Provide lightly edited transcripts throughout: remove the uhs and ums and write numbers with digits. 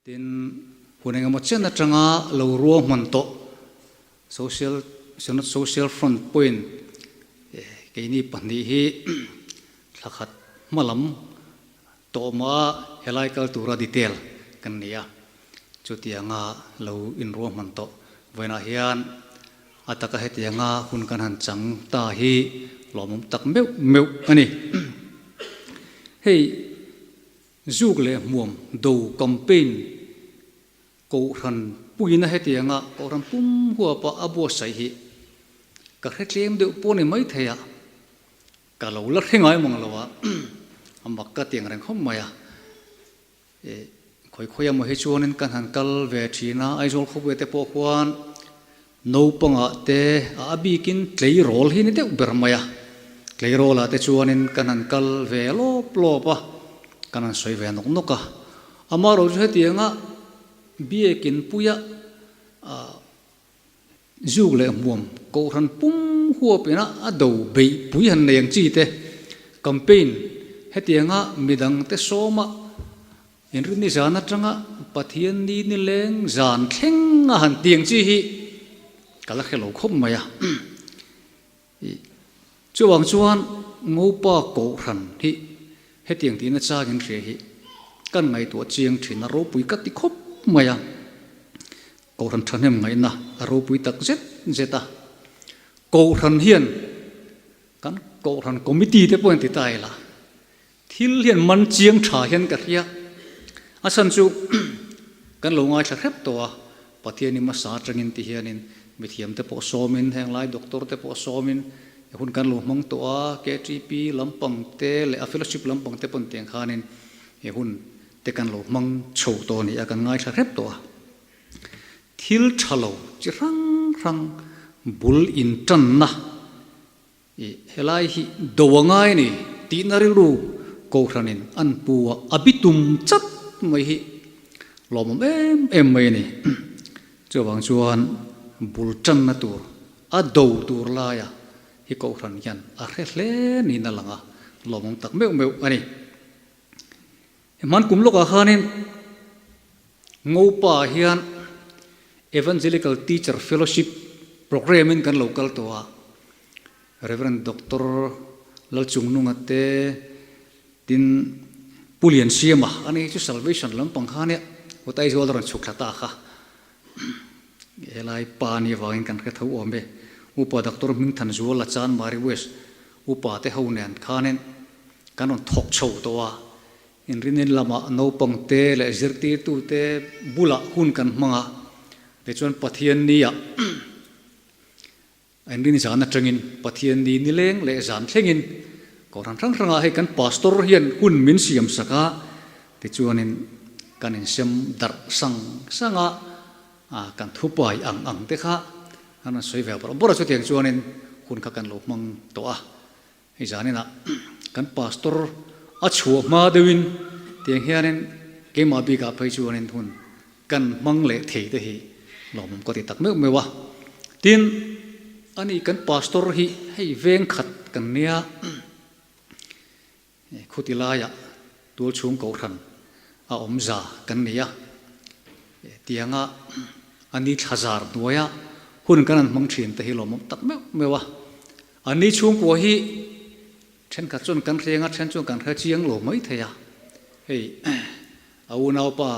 Tin, hun engemaw chen atanga lo ruahman tawh Social Synod Social Front pawhin keini pahnih hi thla khat hma lam tawhmah helai kal tura detail kan ni a, chutianga lo inruahman tawh vawiinah hian a taka hetianga hun kan han chang ta hi lawmawm tak meuh meuh a ni. Hei. Zuk leh hmuam do campaign Kohhran puina hetianga Kohhran pum huapa a buatsaih hi ka hre tlem deuh pawh ni maithei a, ka lo la hre ngai mang lo a, a mak ka ti ang reng khawp mai a. E, khawi khawi emaw hi chuanin kan han kal ve thin a, Aizawl khawpui te pawh khuan naupangah te a a bikin tleirawl hi ni deuh ber mai a, tleirawlah te chuanin kan han kal ve lawp lawp a, kan han sawi ve nawk nawk a. Amaherawhchu chu hetianga biakin puia zuk leh hmuam kohhran pum huapina a do beih pui han nei ang chi te campaign hetianga midangte sawma Inrinni zan atanga Pathian ni nileng zan thleng a han ti ang chi hi ka la hre lo khawp mai a. Chuvang chuan Ngopa Kohhran hi hetiang tiin a changin hria hi kan ngaihtuah chiang thin a ropui ka ti khawp mai a. Kohhran thahnem ngaihna a ropui tak zet zet a. Kohhran hian kan Kohhran Committee te pawh hian ti ta ila Thil hian man chiang tha hian ka hria. A chhan chu kan lo ngaithla hrep tawh a, Pathian i hmasa atangin ti hianin mithiam te pawh sawmin, heng lai doctor te pawh sawmin hun kan lo hmang tawh a, KTP lampang te leh a fellowship lampang te pawn tiang khanin he hun te kan lo hmang chho tawh a ni a, kan ngaithla hrep tawh a. Thil tha lo chi hrang hrang bul intanna I helai hi do a ngai ni tihna rilru Kohhranin an pu a, a bi tum chat mai hi lawmawm em em mai a ni. Chuvang chuan bul tanna tur, a do tur laia hi Kohhran hian a hre hle niin a lang a, lawmawm tak meuh meuh a ni. Hman kum lawkah khanin Ngopa hian Evangelical Teacher Fellowship Programme in kan lo kal tawh a, Rev. Doctor Lalchungnunga te tin Pu Liansiama, ani hi chu Salvation lampang kha ania, Ut Aizawl a rawn chhuk thla ta kha, helai pa nih avangin kan hre tho awm e, Upa Doctor Hmingthanzuala Chanmari West upa te ho nen khanin kan rawn thawk chho tawh a, Inrinin lamah naupangte leh zirtirtute bulah hun kan hmang a, tichuan Pathian niah Inrin zan atangin Pathian ni nileng leh zan thlengin Kohhran hrang hrangah hei kan Pastor hian hun min siam sak a, tichuanin kan insem darh sang sang a, kan thupai ang ang te kha an rawn sawi ve bawrh bawrh a, chutiang chuanin hun kha kan lo hmang tawh a. Hei zaninah kan pastor a chhuah hma deuhin tiang hianin keimah bikah phei chuanin hun kan hmang leh thei te hi lawmawm ka ti tak meuh meuh a. Tin, ani kan pastor hi hei veng khat kan nia, khuti laiah tualchhung kohhran a awm za kan nei a, tianga ani thlazar hnuaia hun kan han hmang thin te hi lawmawm tak meuh meuh a. Anni chhungkua hi thenkhat chuan kan hreng a, then chuan kan hre chiang lo mai thei a. Hei a unaupa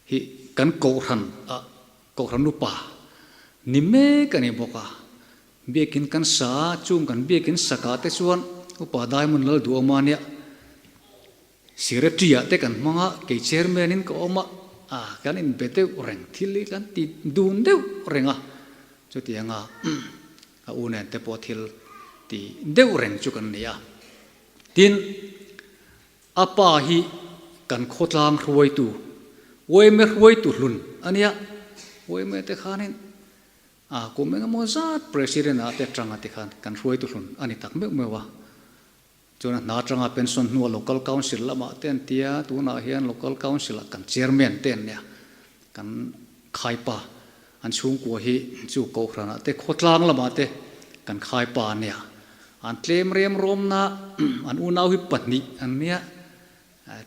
hi kan kohhran ah kohhran upa ni mek a ni bawk a. Biakin kan sa a, chung kan biakin sakah te chuan upa Diamond Lalduhawma nia Secretary ah te kan hmang a, kei chairman in ka awm a, ah kan inbe deuh reng, thil hi kan ti dun deuh reng a, chutianga a u nen te pawh thil ti deuh reng chu kan ni a. Tin, a pa hi kan khawtlang hruaitu, uaime hruaitu hlun a nia, uaime te khanin ah kum engemaw zat president ah te tanga ti khan kan hruaitu hlun a ni tak meuh meuh a. Chuan a hna atanga pension hnua Local Council lamah te an ti a, tunah hian Local Council ah kan Chairman te an nia, kan khaipa an chhungkua hi chu Kohhranah te khawtlang lamah te kan khaipa an nia. An tlem rem rawmna an unau hi pahnih an nia,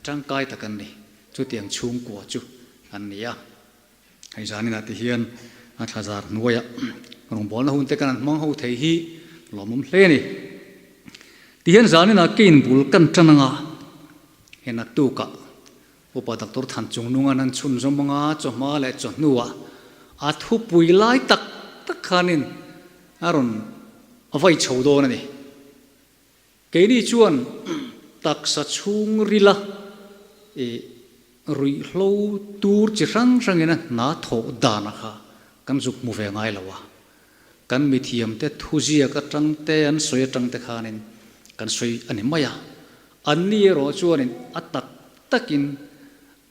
tangkai tak an ni. Chutiang chhungkua chu an ni a. Hei zaninah ti hian a thlazar hnuaiah rawngbawlna hun te kan han hmang ho thei hi lawmawm hle a ni. Ti hian zaninah ke inbul kan tan anga he naktukah Upa Doctor Than Chungnunga'n an chhunzawm anga chawhma leh chawhnuah a thupui lai tak tak khanin a rawn vai chho dawn a ni. Keini chuan taksa chhungrila i ruihhlo tur chi hrang hrangin a hna thawh dana kha kan zuk hmu ve ngai lo a. Kan mithiamte thuziak atang te an sawi atang te khanin kan sawi a ni mai a. Anni erawh chuanin a tak takin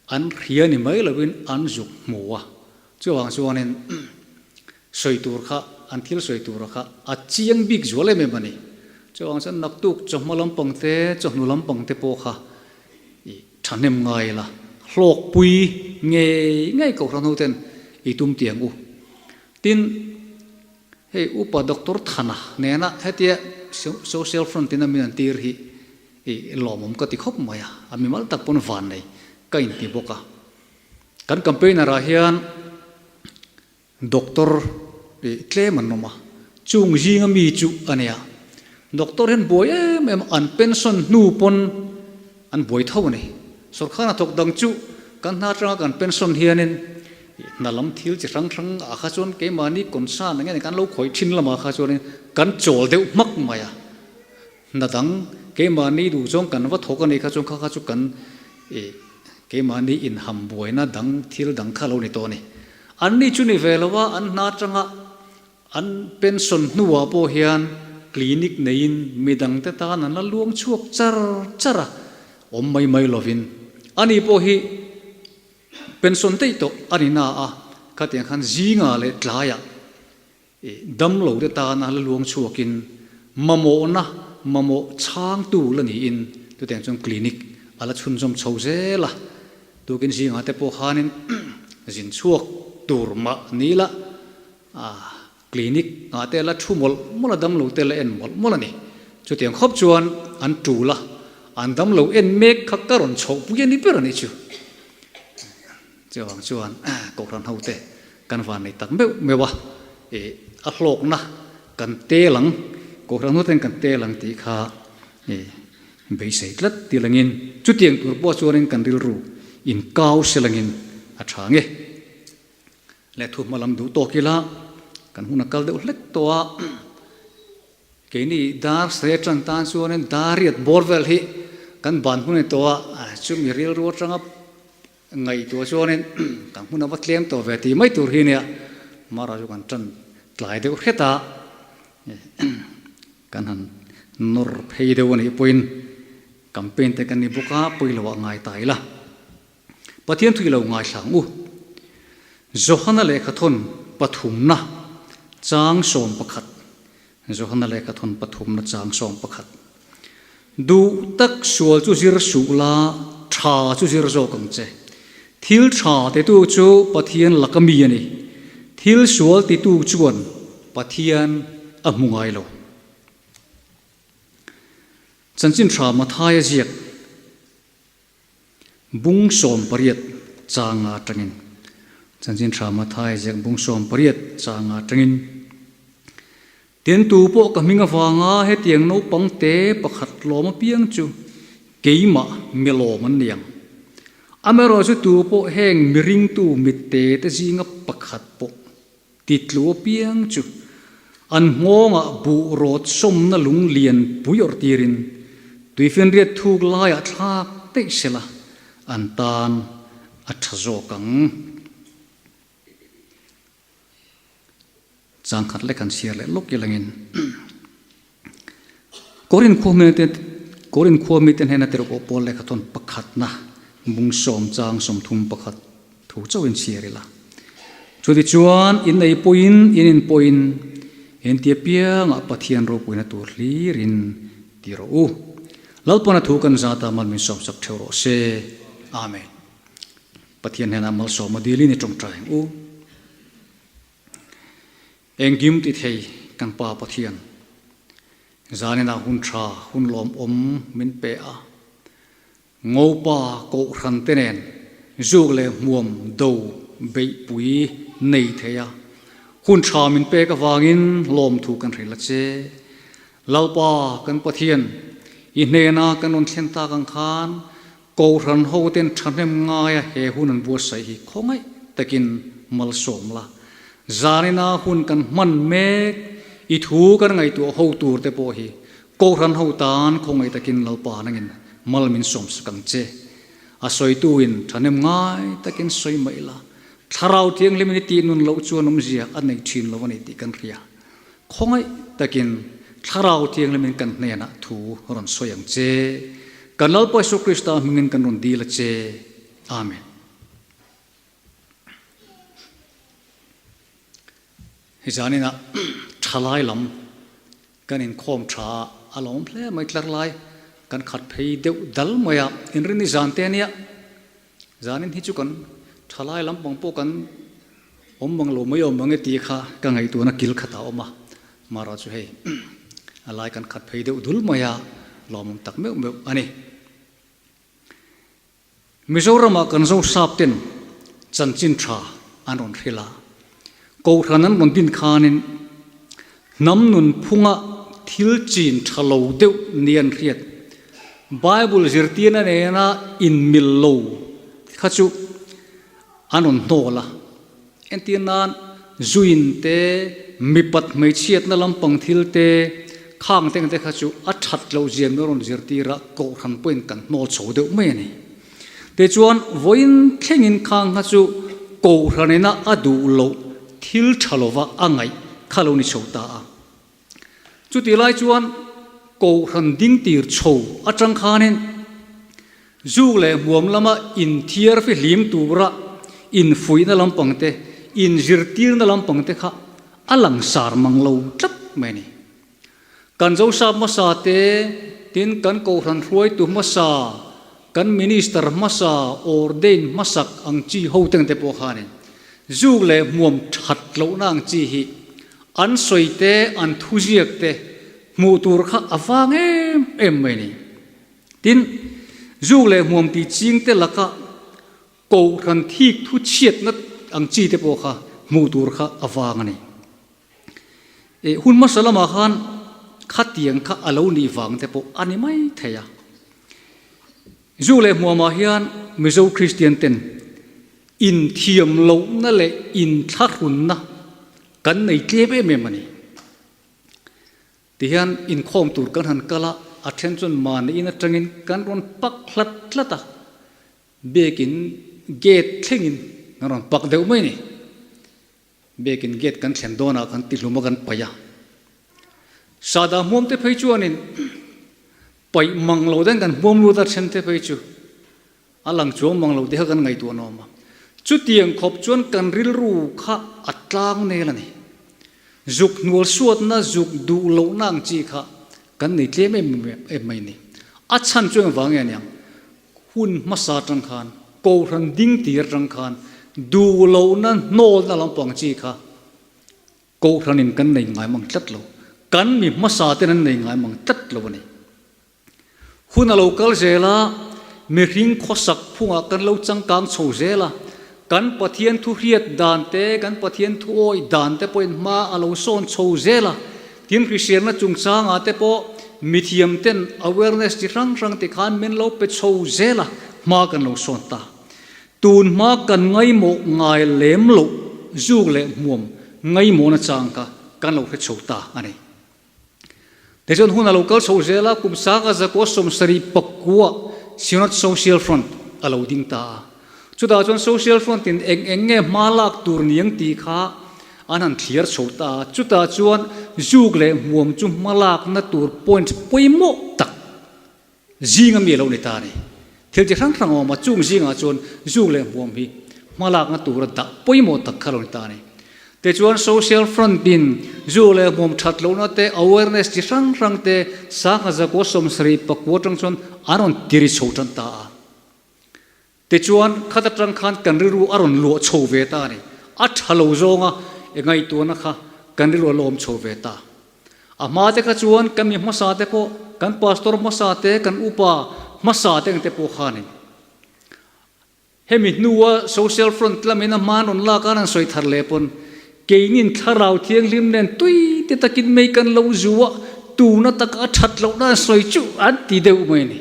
an hria ni mai loin an zuk hmu a. Chuvang chuanin sawi tur kha, an thil sawi tura kha a chiang bik zual em em a ni. Chuvang chuan naktuk chawhma lampang te, chawhnu lampang te pawh kha i thahnem ngai la, hlawkpui ngei ngei Kohhran hoten i tum tiang u. Tin, hei Upa Doctor Thana nena hetia Social Front in a min an tir hi i lawmawm ka ti khawp mai a, a mimal tak pawn van nei ka inti bawk a. Kan campaigner ah hian Doctor i tlem an awm a, chung zinga mi chu a nia. Doctor hian buai em em a, an pension hnu pawn an buai tho a ni. Sorkar hnathawk dang chu kan hna atanga kan pension hianin hna lam thil chi hrang hrang ah kha chuan keimahni concern eng nge kan lo khawih thin lamah kha chuanin kan chawl deuh hmak mai a. Hna dang keimahni duh zawng kan va thawk a nih kha chuan kha kha chu kan ih keimahni inham buaina dang thil dang kha lo ni tawh a ni. Anni chu ni ve lo a, an hna atanga an pension hnuah pawh hian clinic neiin midangte tan an la luang chhuak char char a, awm mai mai lovin ani pawh hi pension daih tawh a ni na a, khatiang khan zingah leh tlaiah Dam lo te tana la luang chhuakin mamawhna mamawh chhangtu la niin chutiang chuan clinic a la chhunzawm chho zel a, tukin zingah te pawh khanin zin chhuak tur mah ni la clinic ah te la thu mawlh mawlh a, dam lo te la en mawlh mawlh a ni. Chutiang khawp chuan an tul a, an dam lo en mek kha ka rawn chhohpui a ni ber a nih chu. Chuvang chuan Kohhran hote kan van nei tak meuh meuh a, ih a hlawkna kan tel ang, Kohhran hoten kan tel ang tih kha ih beisei tlat ti langin chutiang tur pawh chuanin kan rilru inkau se langin a tha nge. Leh thu hma lam duh tawk ila kan hun a kal deuh hlek tawh a, Keini dar sawi atang tan chuanin dar riat bawr vel hi kan ban hun a ni tawh a, chumi rilru atanga ngaihtuah chuanin kan hmun a va tlem tawh ve tih mai tur hi nia, mara chu kan tan tlai deuh hret a, kan han nawr phei deuh a nih pawhin campaign te kan ni bawk a, pawi lo ah ngai ta ila. Pathian thu i lo ngaithlang u. Johana lehkhathawn pathumna chang 11 Johana lehkhathawn pathumna chang 11 Duh tak sual chu zir suh la, tha chu zir zawk ang che. Thil tha titu chu Pathian laka mi a ni. Thil sual titu chuan Pathian a hmu ngai lo. Chanchin tha Mathaia ziak. Bung 18 changa atangin, Chanchin Tha Mathai ziak bung 18 changa atangin, Tin, tu pawh ka hming avanga hetiang naupang te pakhat lawm apiang chu keimah mi lawm an ni ang. Amaherawhchu chu tu pawh heng miringtu mitte te zinga pakhat pawh titlu apiang chu an nghawngah buh rawt sawmna lung lian pui awrh tirin tuifinriat thuk laiah thlak daih sela an tan a tha zawk ang. Changkhat lek han chhiar leh lawk ilangin Korin khua mite Korin khua mite hnena tirhkoh pawl lehkha thawn pakhatna bung sawm chang 31 thu chauhin chhiar ila. Chutichuan in ei pawhin in in pawhin entia piangah Pathian ropuina tur hlirin ti rawh u. Lalpana thu kan zata mal min sawmsak theuh rawh se. Amen. Pathian hnenah malsawma dilin i tawngtai ang u. Engkim ti thei kan Pa Pathian, zaninah hun tha, hun lawmawm min pe a, Ngopa Kohhran te nen. zuk leh hmuam do beihpui nei thei a, hun tha min pek avangin lawmthu kan hrilh a che. Lalpa kan Pathian, i hnena kan rawn thlen tak ang khan Kohhran hoten thahnem ngaia he hun an buatsaih hi khawngaih takin malsawm la. Zanina hun kan hman mek, i thu kan ngaihtuah ho tur te pawh hi Kohhran ho tan khawngaih takin Lalpa nangin mal min sawmsak ang che. A sawituin thahnem ngai takin sawi mai la, Thlarau Thianghlimin i tih nun loh chuan awmzia a nei thin lo a ni tih kan hria. Khawngaih takin Thlarau Thianghlimin kan hnenah thu rawn sawi ang che. Kan Lalpa Isu Krista hmingin kan rawn dil a che. Amen. Hi zaninah thalai lam kan inkhawm tha a, a lawm hle mai tlar lai kan khat phei deuh dal mai a, inrinni zan te ania Zanin hi chu kan thalai lampang pawh kan awm mang lo mai awm ang e tih kha ka ngaihtuahna kil khat a awm a, marawh chu hei a lai kan khat phei deuh dul mai a, lawmawm tak meuh meuh a ni. Mizoramah kan Zosap ten chanchin tha an rawn hrilh a, Kohhran an rawn din khanin hnam nunphunga thil chin tha lo deuh ni an hriat. Bible zirtirna nena inmil lo kha chu an rawn hnawl a. Entir nan zuin te, mipat hmeichhiatna lampang thil te, khang te ang te kha chu a that loh zia min rawn zirtir a, Kohhran pawhin kan hnawl chho deuh mai a ni. Tichuan, vawiin thlengin khang kha chu Kohhranina a duh loh thil tha lova a ngaih kha lo ni chho ta a. Chutih lai chuan Kohhran ding tir chho atang khanin zuk leh hmuam lama inthiar fihlim tura infuihna lampang te, inzirtirna lampang te kha a langsar mang lo tlat mai a ni. Kan Zosap hmasa te, tin kan Kohhran hruaitu hmasa, kan Minister hmasa, ordain hmasak ang chi ho teng te pawh khanin zuk leh hmuam that lohna ang chi hi an sawi te, an thuziak te hmuh tur kha a vang em em mai a ni. Tin, zuk leh hmuam tih ching te laka Kohhran thik thu chhiatna ang chi te pawh kha hmuh tur kha a vang a ni. E, hun hmasa lamah khan khatiang kha a lo nih vang te pawh a ni mai thei a. Zu leh hmuamah hian Mizo Kristian ten inthiam lohna leh inthlahrunna kan nei tlem em em a ni. Tihian inkhawm tur kan han kal a, a then chuan mahni in atangin kan rawn pak hlat hlat a, biakin gate thlengin kan rawn pak deuh mai a ni. Biakin gate kan thlen dawnah kan ti hlum a kan paih a. Sahdah hmuam te phei chuanin paih mang lo den kan hmuam lut a then te phei chu a lang chuang mang lo te kha kan ngaihtuah nawm a. Chutiang khawp chuan kan rilru kha a tlang nel a ni. Zuk hnual suatna, zuk duh lohna ang chi kha kan nei tlem em em mai a ni. A chhan chu engvang nge aniang? Hun hmasa atang khan, Kohhran ding tir atang khan duh lohna hnawlna lampang chi kha Kohhranin kan nei ngai mang tlat lo. Kan mi hmasa ten an nei ngai mang tlat lo a ni. Hun a lo kal zel a, mihring khawsak phungah kan lo changkang chho zel a, kan Pathian thu hriat dan te, kan Pathian thu awih dan te pawhin hma a lo sawn chho zel a, Tin, hriselna chungchangah te pawh mithiam ten awareness chi hrang hrang te khan min lo pe chho zel a, hma kan lo sawn ta. Tun hma kan ngaimawh ngai lem loh zuk leh hmuam ngaimawhna chang kha kan lo hre chho ta a ni. Tichuan hun a lo kal chho zel a, kum sanga zakua 79 Synod Social Front a lo ding ta a. Chutah chuan Social Front in eng eng nge hma lak tur niang tih kha an han thliar chho ta a, chutah chuan zuk leh hmuam chu hma lakna tur point pawimawh tak zinga mi a lo ni ta a ni. Thil chi hrang hrang a awm a, chung zingah chuan zuk leh hmuam hi hma lakna tura dah pawimawh tak kha a lo ni ta a ni. Tichuan Social Front in zu leh hmuam that lohna te, awareness chi hrang hrang te sangha zakua 79 atang chuan an rawn tiri chho tan ta a. Tichuan, khat atang khan kan rilru a rawn luah chho ve ta a ni. A tha lo zawnga i ngaihtuahna kha kan rilru a lawm chho ve ta. A hma te kha chuan kan mi hmasa te pawh, kan pastor hmasa te, kan upa hmasa te ang te pawh khanin. Hemi hnua Social Front lamin a hma rawn lak a an sawi thar leh pawn keinin Thlarau Thianghlim nen tui te takin mei kan lo zu a, tuna taka a that lohna an sawi chu an ti deuh mai a ni.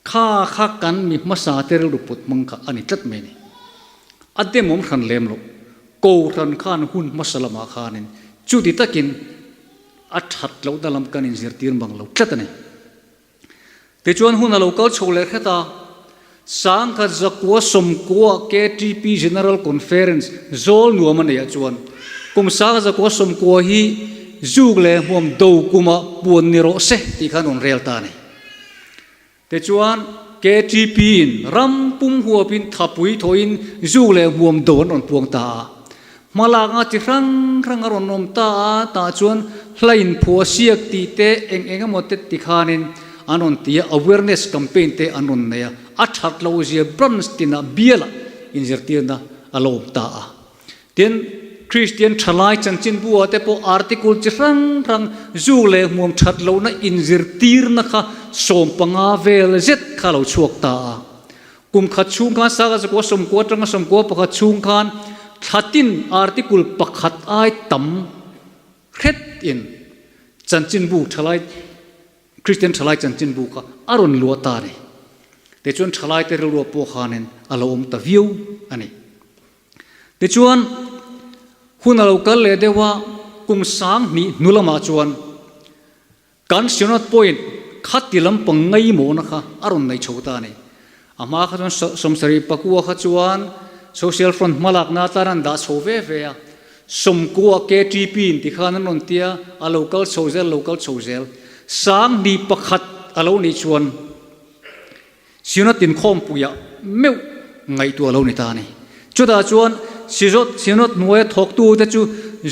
Kha kha kan mi hmasa te rilru put hmang kha a ni tlat mai a ni. A demawm hran lem loh. Kohhran khan hun hmasa lamah khanin chuti takin a that lohna lam kan inzirtir mang lo tlat a ni. Tichuan hun a lo kal chho leh hret a, Sangkhat Zakua Sawmkua KTP General Conference zawl nuam a neih ah chuan kum Sangkhat Zakua Sawmkua hi zuk leh hmuam do kumah puan ni rawh se tih khan rawn rel ta a ni. Tichuan KTP in ram pum huapin thapui thawhin zuk leh hmuam do an rawn puang ta a. Hmalak anga chi hrang hrang a rawn awm ta a, tah chuan hla inphuah siak tih te eng eng emaw te ti khanin an rawn ti a, awareness campaign te an rawn nei a, a that loh zia branch tinah bialah inzirtirna a lo awm ta a. Tin, Kristian thalai chanchinbu ah te pawh article chi hrang hrang zuk leh hmuam that lohna inzirtirna kha 15 vel zet kha a lo chhuak ta a. Kum khat chhung khan Saga zakua 90 atanga 91 chhung khan thlatin article pakhat ai tam hret in chanchinbu thalai Kristian thalai chanchinbu kha a rawn luah ta a ni. Tichuan thalai te rilruah pawh khanin a lo awm ta viau a ni. Tichuan hun a lo kal leh deuh a, kum 2000 hnu lamah chuan Kan Synod pawhin khati lampang ngaimawhna kha a rawn nei chho ta a ni. A hma kha chuan 74 kha chuan Social Front hmalakna atan an dah chho ve ve a, 90 KTP in ti khan an rawn tia, a lo kal chho zel, a lo kal chho zel. 2001 a lo nih chuan Synod inkhawmpuiah meuh ngaihtuah lo ni ta a ni. Chutah chuan Sizot Synod hnuaia thawktute chu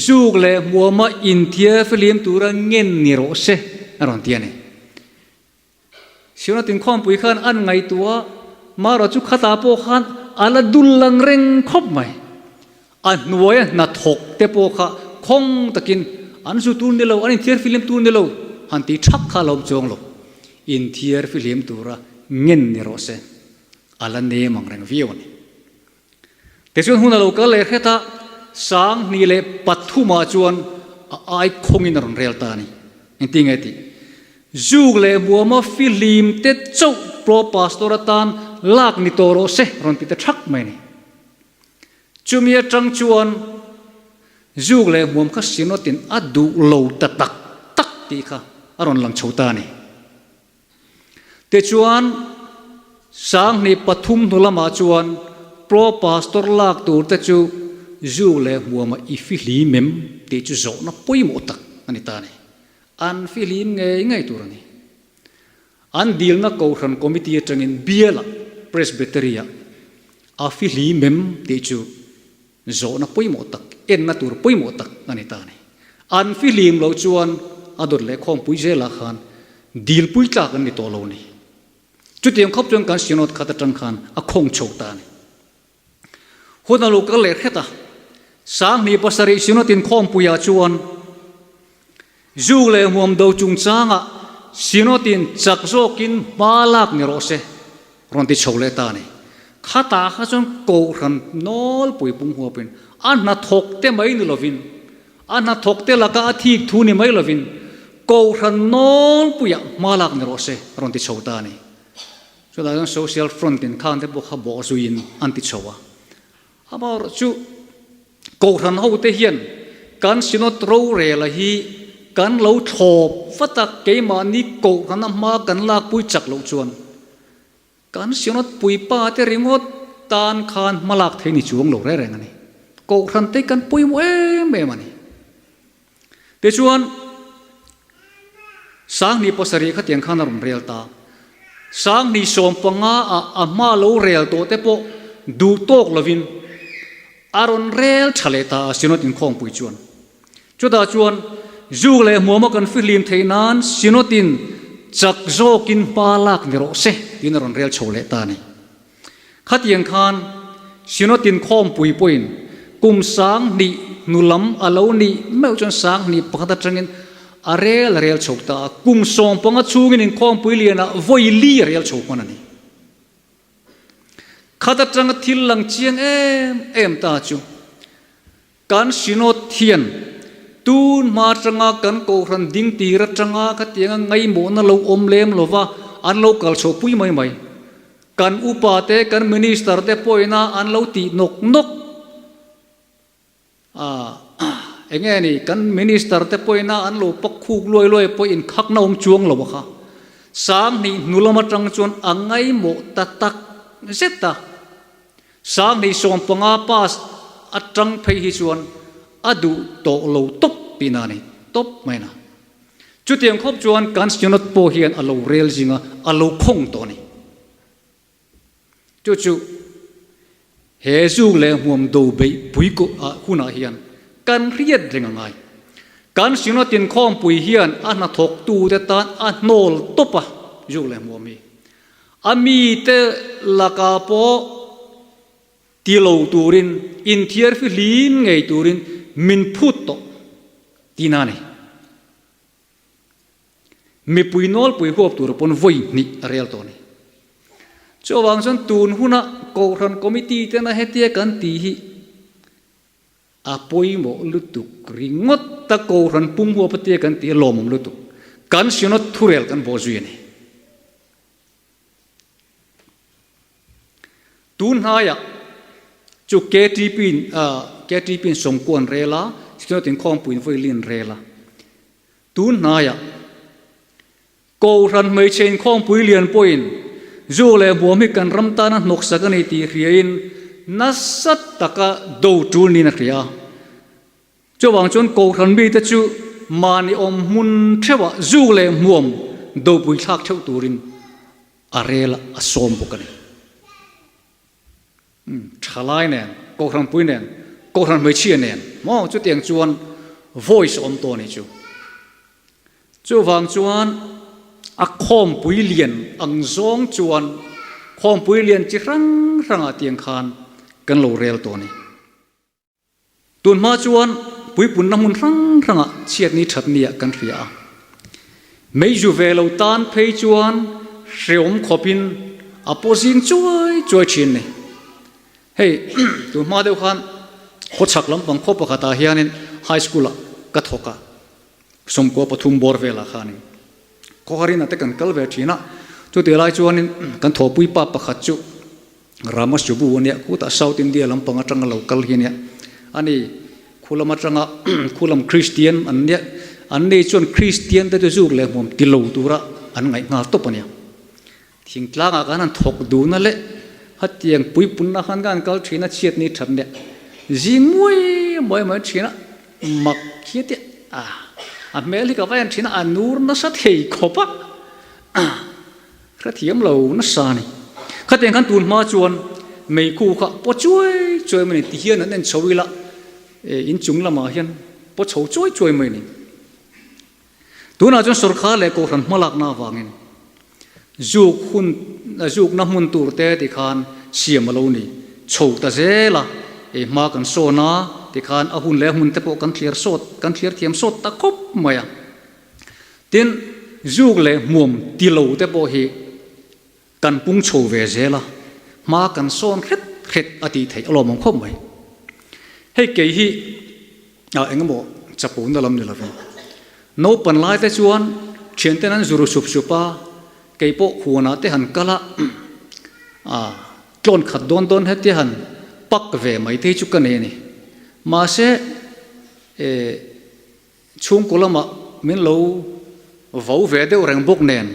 zuk leh hmuama inthiar fihlim tura ngen ni rawh se a rawn ti a ni. Synod inkhawmpui khan an ngaihtuah marawh chu khatah pawh khan a la dul lang reng khawp mai. A hnuaia hnathawk te pawh kha khawng takin an zu tur ni lo, an inthiar fihlim tur ni lo han tih thak kha a lo awm chuang lo. Inthiar fihlim tura ngen ni rawh se, a la nem ang reng viau a ni. Tichuan hun a lo kal leh hret a, 2003 ah chuan a ai khawngin a rawn rel ta a ni. Engtin nge tih? Zuk leh hmuama fihlim te chauh pro pastor atan lak ni tawh rawh se rawn ti ta thak mai a ni. Chumi atang chuan zuk leh hmuam kha Synod-in a duh lo ta tak tak tih kha a rawn lang chho ta a ni. Tichuan, 2003 hnu lamah chuan Pro Pastor lak tur te chu zuk leh hmuamah i fihlim em tih chu zawhna pawimawh tak a ni ta a ni. An fihlim ngei ngei tur a ni. An dilna Kohhran Committee atangin bialah Presbytery-ah a fihlim em tih chu zawhna pawimawh tak, enna tur pawimawh tak a ni ta a ni. An fihlim loh chuan a dawt leh khawmpui zelah khan dilpui tlak an ni tawh lo a ni. Chutiang khawp chuan kan Synod khat atang khan a khawng chho ta a ni. Hun a lo kal leh hret a, 2007 Synod inkhawmpuiah chuan Zuk leh hmuam do chungchangah Synod in chak zawkin hma lak ni rawh se rawn ti chho leh ta a ni. Khatah kha chuan Kohhran nawlpui pung huapin a hnathawk te mai ni lovin, a hnathawk te laka a thik thu ni mai lovin Kohhran nawlpuiah hma lak ni rawh se rawn ti chho ta a ni. Chutah chuan Social Front in khang te pawh kha bawh zuiin an ti chho a. Amaherawhchu Kohhran ho te hian kan Synod rorela hi kan lo thlawp vat a, keimahni Kohhrana hma kan lakpui chak loh chuan kan Synod puipa te ringawt tan khan hma lak thei ni chuang lo reng reng a ni. Kohhran te kan pawimawh em em a ni. Tichuan, 2007 khatiang khan a rawn rel ta. 2015 ah a hma lo rel tawh te pawh duh tawk lovin a rawn rel tha leh ta a Synod inkhawmpui chuan. Chutah chuan zuk leh hmuama kan fihlim theih nan Synod in chak zawkin hma lak ni rawh se tiin a rawn rel chho leh ta a ni. Khatiang khan Synod inkhawmpui pawhin kum 2000 hnu lam a lo nih meuh chuan 2001 atangin a rel a rel chho ta a, kum 15 chhungin inkhawmpui lianah vawi li a rel chho hman a ni. Khat atanga thil lang chiang em em ta chu kan Synod hian tun hma atanga kan Kohhran ding tir atanga khatianga ngaimawhna lo awm lem lova an lo kal chhoh pui mai mai. Kan upa te, kan Minister te pawhina an lo tih nawk nawk. A, enge ni, kan Minister te pawhina an lo pak khuk luai luai pawh inkhakna awm chuang lo a kha. 2000 hnu lam atang chuan a ngaimawh ta tak zet a. 2015 pass atang phei hi chuan a duh tawh lo tawp tihna a ni, tawp mai na. Chutiang khawp chuan kan Synod pawh hian a lo rel zinga a lo khawng tawh a ni. Chu chu he zuk leh hmuam do beih pui hunah hian kan hriat reng a ngai. Kan Synod inkhawmpui hian a hnathawktute tan a hnawl tawp a zuk leh hmuam hi. A mite lakah pawh ti lo turin, inthiar fihlim ngei turin min phut tawh tihna a ni. Mipui nawlpui huap tur pawn vawi hnih a rel tawh a ni. Chuvang chuan tun huna Kohhran Committee tena hetia kan tih hi a pawimawh lutuk ringawt a, Kohhran pum huap atia kan tih a lawmawm lutuk. Kan Synod thurel kan bawh zui a ni. Tun hnaiah chu KTP in KTP in sawmkuan rel a, Synod inkhawmpuiin vawi lin rel a. Tun hnaiah Kohhran hmeichhe inkhawmpui lian pawhin zu leh buam hi kan ram tana hnawksak a ni tih hriain nasa taka do tul niin a hria a. Chuvang chuan Kohhran mite chu mahni awm hmun theuhah zu leh hmuam dopui thlak theuh turin a rel a sawm bawk a ni. Thalai nen, Kohhran pui nen, Kohhran hmeichhia nen maw chutiang chuan voice awm tawh a ni chu. Chuvang chuan a khawmpui lian ang zawng chuan khawmpui lian chi hrang hrangah tiang khan kan lo rel tawh a ni. Tun hma chuan puipunna hmun hrang hrangah chhiatni thatniah kan hria a. Meizu ve lo tan phei chuan hreawm khawpin a paw zing chuai chuai thin ni. Hei tun hma deuh khan khawchhak lampang khaw pakhatah hianin high school-ah ka thawk a, 13 bawr velah khanin khawharina te kan kal ve thin a. Chutih lai chuanin kan thawhpui pa pakhat chu Rama Subu a nia, khutah South India lampang atanga lo kal hi a nia. Ani khulam atanga khulam Kristian an nia, an nei chuan Kristian te chu zuk leh hmuam ti lo tura an ngaih nghal tawp a nia. Thingtlangah khan an thawk dun a leh hetiang puipunna khan khan kal thin a chhiat ni that nia. Zing muai muai mai thin a, mak hi a tia, a hmel hi ka va en thin a, a nur nasa thei khawp a. Hrethiam lo nasa a ni. Khatiang khan tun hma chuan meikhu kha paw chuai chuai mai a ni. Tihian an en chho ila inchung lamah hian paw chho chuai chuai mai a ni. Tunah chuan sawrkar leh kohhran hmalakna avangin zuk hun zukna hmun tur te tikhan siam a lo ni chho ta zel a, hma kan sawn a tikhan a hun leh a hmun te pawh kan thliar sawt kan thliar thiam sawt ta khawp mai a. Tin, zuk leh hmuam ti lo te pawh hi kan pung chho ve zel a, hma kan sawn hret hret a tih theih a lawmawm khawp mai. Hei kei hi ah eng emaw chapona lam ni lovin naupan lai te chuan thianten an zuru sup sup a, kei pawh huanah te han kal a, ah tlawn khat dawn dawn hetia han pak ve mai te hi chu ka nei a ni. Mahse, eh. Chhungkaw lamah min lo vo ve deuh reng bawk nen,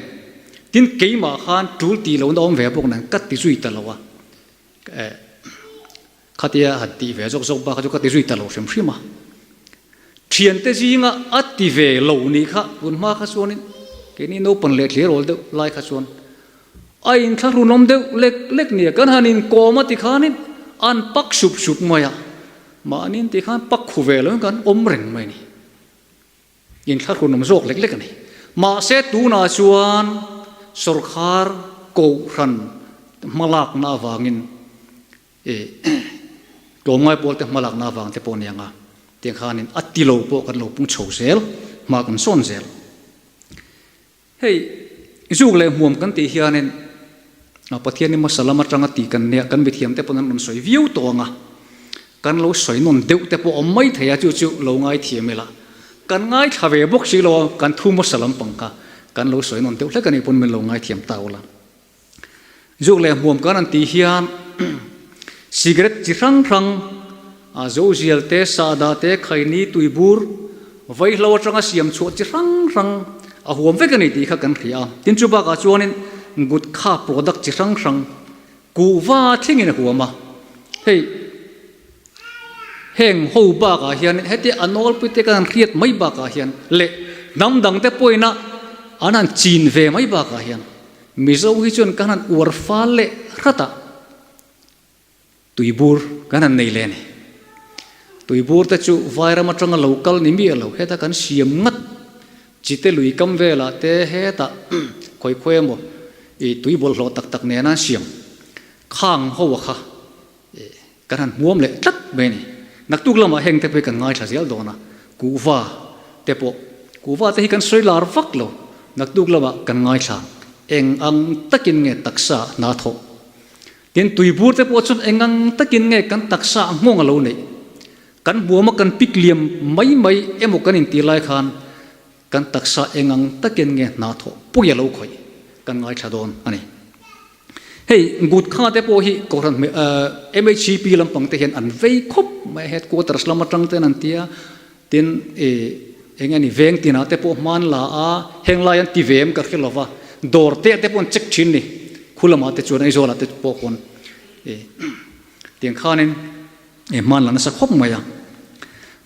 tin keimah khan tul tih lohna awm ve bawk nen ka ti zui ta lo a, eh khatia han tih ve zawk zawk bak kha chu ka ti zui ta lo hrim hrim a. Thiante zinga a ti ve lo nih kha tun hma kha chuanin keini naupang leh thlir awl deuh lai kha chuan a inthlahrunawm deuh lek lek nia kan han inkawm a ti khanin an pak sup sup mai a. Mahni tih khan pak khu ve loin kan awm reng mai a ni. Inthlahrunawm zawk lek lek a ni. Mahse tunah chuan sawrkhar kohhran hmalakna avangin ih tlawmngai pawlte hmalakna avang te pawh a ni ang a, tiang khanin a ti lo pawh kan lo pung chho zel, hma kan sawn zel. Hei zuk leh hmuam kan tih hianin. Pathian hi hmasa lam atanga tih kan nia, kan mithiam te pawn an rawn sawi viau tawh ang a, kan lo sawi nawn deuh te pawh awm mai thei a, chu chu lo ngaithiam ila, kan ngaithla ve bawk si lo a, kan thu hmasa lampang kha kan lo sawi nawn deuh hlek a nih pawn min lo ngaithiam ta ula. Zuk leh hmuam kan an tih hian cigarette chi hrang hrang, zozial te, sahdah te, khaini, tuibur, vaihlo atanga siam chhuah chi hrang hrang a huam vek a ni tih kha kan hria a. Tin chu bakah chuanin gutkha product chi hrang hrang kuhva thlengin a huam a. Hei heng ho bakah hian heti a nawlpui te kan hriat mai bakah hian leh hnam dangte pawhina an han chin ve mai bakah hian Mizo hi chuan kan han uar fal leh hrat a, tuibur kan han nei leh a ni. Tuibur te chu vairam atanga lo kal ni miah lo, heta kan siam ngat chite lui kam velah te hetah khawi khawi emaw i tui bawlhhlawh tak tak nena an siam khang ho a kha kan han hmuam leh tlat mai a ni. Naktuk lamah heng te pawh hi kan ngaithla zel dawn a, kuhva te pawh, kuhva te hi kan sawi lar vak lo, naktuk lamah kan ngaithla eng ang takin nge taksa hna thawh. Tin, tuibur te pawh chuan eng ang takin nge kan taksa nghawng a lo neih. Kan hmuam a kan pik liam mai mai emaw kan intih lai khan kan taksa eng ang takin nge hna thawh pawi a lo khawih kan ngaithla dawn a ni. Hei Gutkha te pawh hi Kohhran MHCP lampang te hian an vei khawp mai a, headquarters lam atang ten an tia, tin eng nge ni veng tinah te pawh hman la a, heng lai an ti ve em ka hre lova, dawr te te pawh an check thin ni, khu lamah te chuan Aizawl ah te pawh khawn tiang khanin hman la nasa khawp mai a.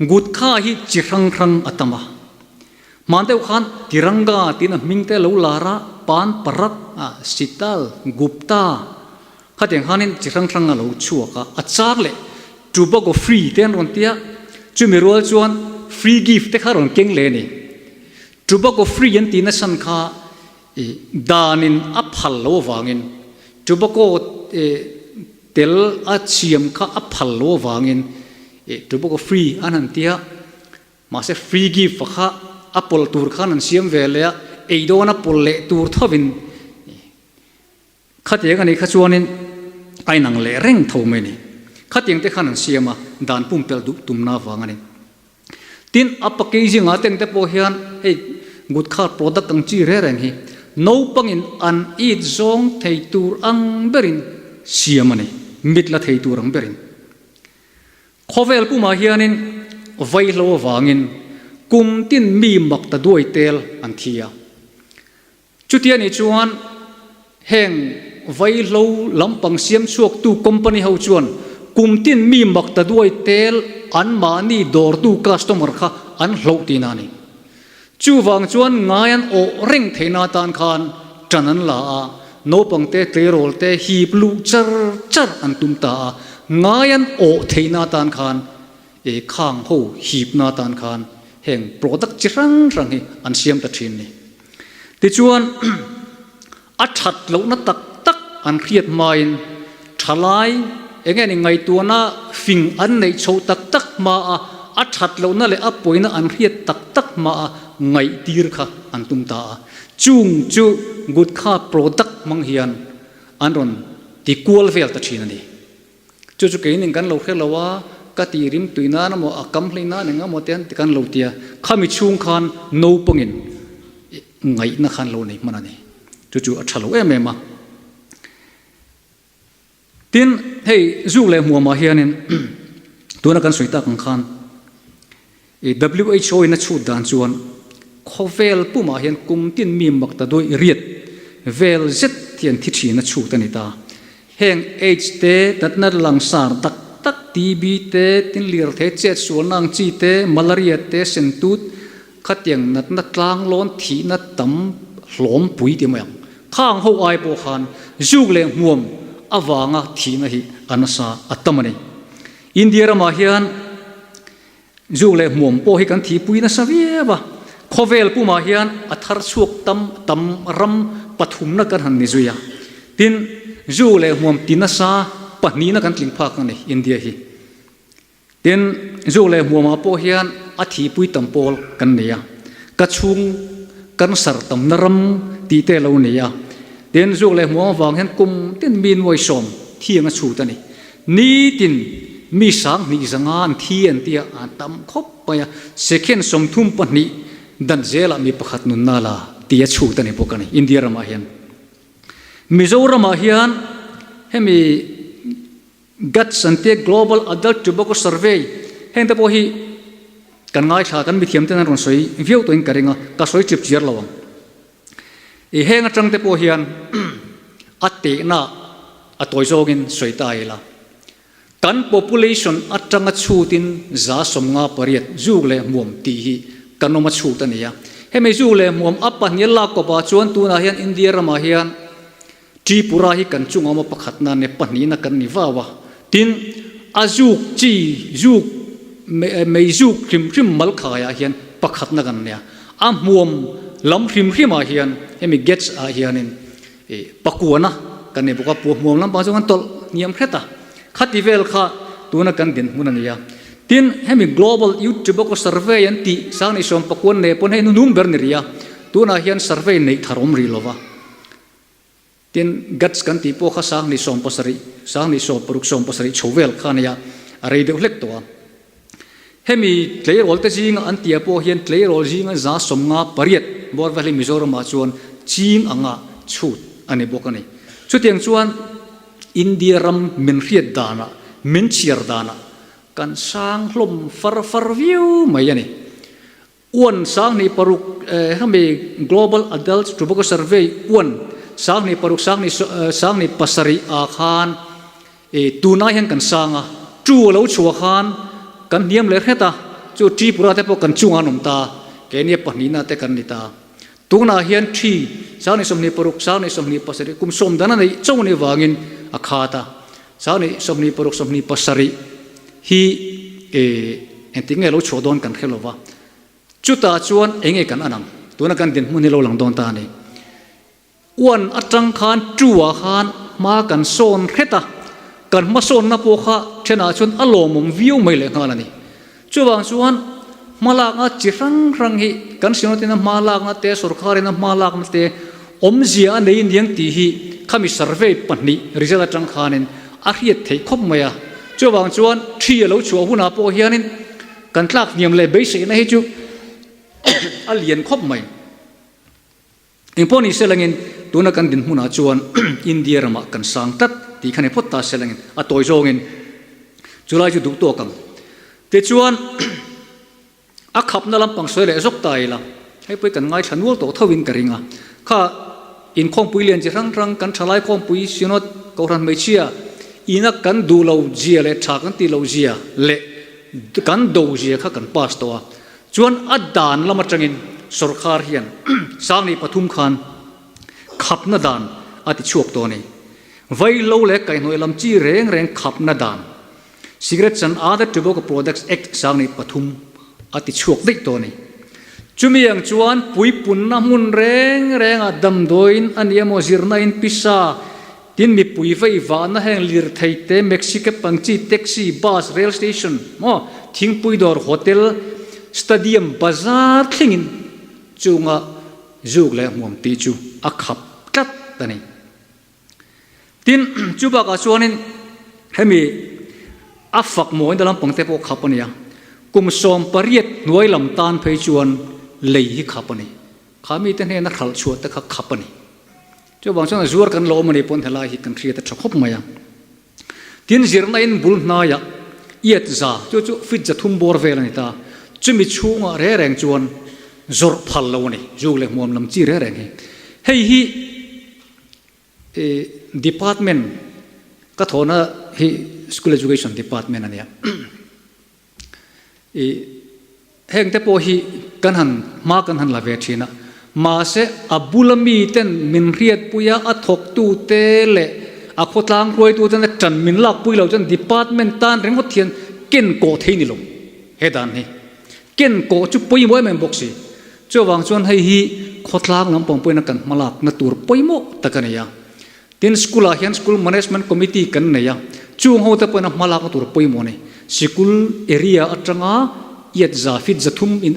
Gutkha hi chi hrang hrang a tam a. Hman deuh khan Tiranga tiin a hming te lo lar a, Pan Parak, Sital, Gupta khatiang khanin chi hrang hrang a lo chhuak a, a char leh Tobago Free te an rawn ti a, chumi rual chuan Free Gift te kha rawn keng leh a ni. Tobago Free an tih nasan kha danin a phal lo avangin Tobago tel a siam kha a phal lo avangin Tobago Free an han ti a. Mahse free gift a kha a pawlh tur khan an siam ve leh a, ei dawn a pawlh leh tur thovin khatiang a nih kha chuanin a inang leh reng tho mai a ni. Khatiang te khan an siam a, dan pumpelh duh tumna avang a ni. Tin, a packaging ah teng te pawh hian hei gutkha product ang chi reng reng hi naupangin an it zawng thei tur ang berin siam a ni, mit la thei tur ang berin. Khawvel pumah hianin vaihlo avangin kum tin mi mak ta duai tel an thi a. Chutia nih chuan heng vaihlo lampang siam chhuaktu company ho chuan kum tin mi mak ta duai tel anmahni dawrtu customer kha an hloh tihna a ni. Chuvang chuan ngai an awh reng theihna atan khan ṭan an la a, naupangte tleirawlte hip luh char char an tum ta a, ngai an awh theihna atan khan e khang ho hipna atan khan heng product chi hrang hrang hi an siam ta ṭhin ni. Tichuan a ṭhat lohna tak tak an hriat hmain ṭhalai eng nge ni ngaihtuahna fing an neih chhoh tak tak hma a, a ṭhat lohna leh a pawina an hriat tak tak hma a ngaihtir kha an tum ta a. Chung chu gutkha product hmang hian an rawn ti kual vel ta ṭhin a ni. Chu chu keinin kan lo hre lo a, ka tih rim tui nan emaw a kam hlei nan eng emaw te an ti kan lo ti a, khami chhung khan naupangin ngaihna khan lo nei hman a ni. Chu chu a tha lo em em a. Tin, hei zuk leh hmuamah hianin tuna kan sawi tak ang khan WHO in a chhut dan chuan khawvel pumah hian kum tin mi mak ta duai riat vel zet hian thi thin a chhut a ni ta. Heng aids te, natna langsar tak tak, TB te, tin lirthei chet sualna ang chi te, malaria te, sentut, khatiang natna tlanglawn thihna tam hlawm pui ti mai ang. Khang ho ai pawh khan zuk leh hmuam avanga thihna hi a nasa a tam a ni. India ramah hian Zuk leh hmuam pawh hi kan thihpui nasa viau a, khawvel pumah hian a thar chhuak tam tam ram pathumna kan han ni zui a. Tin, zuk leh hmuam ti nasa pahnihna kan tling phak a ni India hi. Tin, zuk leh hmuamah pawh hian a thihpui tam pawl kan nei a, ka chhung cancer tamna ram tih te lo nei a. Tin, zuk leh hmuam avang hian kum tin mi nuai sawm thiang a chhut a ni. Nitin mi 2000 zanga an thi an tia an tam khawp mai a, second 32 dan zelah mi pakhat nunna la ti a chhut a ni bawk a ni India ramah hian. Mizoramah hian hemi GATS an tia Global Adult Tobacco Survey heng te pawh hi kan ngaithla kan mithiam ten an rawn sawi viau tawhin ka ring a, ka sawi chip chiar lo ang. I heng atang te pawh hian a tehna a tawi zawngin sawi ta ila. Kan population atanga chhutin 58 zuk leh hmuam tih hi kan awm a chhut a ni a. Hemi zuk leh hmuam a pahnih a lak kawpah chuan tunah hian India ramah hian Tripura hi kan chunga awm a pakhatna ne pahnihna kan ni vau a. Tin, a zuk chi zuk mei zuk hrim hrim mal khaiah hian pakhatna kan nia. A hmuam lam hrim hrimah hian hemi gets ah hianin Pakuana kan nei bawk a, puahmuam lampang chu kan tawlh hniam hret a, khati vel kha tuna kan dinhmun a ni a. Tin, hemi Global Youth Tobacco Survey an tih sang ni sawm pakuan nei pawn hei nunung ber ni rih a, tunah hian survey neih thar awm rih lo va. Tin, GATS kan tih pawh kha 2017, 2016, 17 chho vel kha a nia, a rei deuh hlek tawh a. Hemi tleirawl te zinga an tia pawh hian tleirawl zinga 58 bawr vel hi Mizoramah chuan ching anga chhut a ni bawk a ni. Chutiang chuan India ram min hriat danah, min chhiar danah kan sang hlawm far far viau mai a ni. Uan 2006 hemi Global Adult Tobacco Survey uan 2006 2007 ah khan tunai hian kan sang a, tu a lo chhuah khan kan hniam leh hret a, chu Tripura te pawh kan chungah an awm ta, keini a pahnihna te kan ni ta. Tunah hian thi 2026 2027 kum sawm dan a neih chauh anih vangin a khat a, 2026 27 hi engtik nge lo chhuah dawn kan hre lo va, chutah chuan eng nge kan an ang? Tuna kan dinhmun hi lo lang dawn ta a ni. Uan atang khan ṭuah khan hma kan sawn hret a, kan hmasawnna pawh kha ṭhenah chuan a lawmawm viau mai leh nghal a ni. Chuvang chuan hmalakna chi hrang hrang hi kan Synod-in a hma lakna te, sorkarin a hma lakna te awmzia a nei niang tih hi khami survey pahnih result atang khanin a hriat theih khawp mai a. Chuvang chuan thi a lo chhuah hunah pawh hianin kan tlak hniam leh beiseihna hi chu a lian khawp mai. Engpawh ni selangin tuna kan dinhmunah chuan India ramah kan sang tlat tih kha ni phawt ta selangin a tawi zawngin chulai chu duh tawk ang. Tichuan a khapna lampang sawi leh zawk ta ila, hei pawh hi kan ngaithla nual tawh tho in ka ring a, kha inkhawmpui lian chi hrang hrang kan thalai khawmpui Synod Kohhran hmeichhia ina kan duh lo zia leh tha kan tih loh zia leh kan do zia kha kan pass tawh a. Chuan a dan lam atangin sorkar hian 2003 khan khapna dan a ti chhuak tawh a ni. Vaihlo leh kaihhnawih lam chi reng reng khapna dan, Cigarettes and Other Tobacco Products Act 2003 a ti chhuak daih tawh a ni. Chumi ang chuan puipunna hmun reng rengah damdawiin a ni emaw zirna in pisa, tin mipui veivahna heng lirthei te, Mexica pangchi, taxi, bus, rail station maw, thingpui dawr, hotel, stadium, bazar thlengin chunga zuk leh hmuam tih chu a khap tlat a ni. Tin, chu bakah chuanin hemi a fak mawina lampang te pawh khap a ni a, kum 18 hnuai lam tan phei chuan lei hi khap a ni. Kha mite hnena hralh chhuah te kha khap a ni. Chuvang chuan a zuar kan lo awm a nih pawn helai hi kan hriat a tha khawp mai a. Tin, zirna in bul hnaiah iat za chu chu fit 300 bawr vel a ni ta. Chumi chhungah re reng chuan zawrh phal lo a ni, zuk leh hmuam lam chi re reng hi. Hei hi department ka thawhna hi School Education Department a nia. Heng te pawh hi kan han hma kan han la ve thin a, mahse a bula mi ten min hriatpui a, a thawktu te leh a khawtlang hruaitu ten a tan min lakpui lo chuan department tan ringawt hian ken kawh thei ni lo he dan hi. Ken kawh chu pawimawh em em bawk si. Chuvang chuan hei hi khawtlang lampang pawhin a kan hma lakna tur pawimawh tak a ni a. Tin, school ah hian School Management Committee kan nei a, chung ho te pawhin a hma lakna tur pawimawh a ni. Sikul area atanga iat za feet 300 in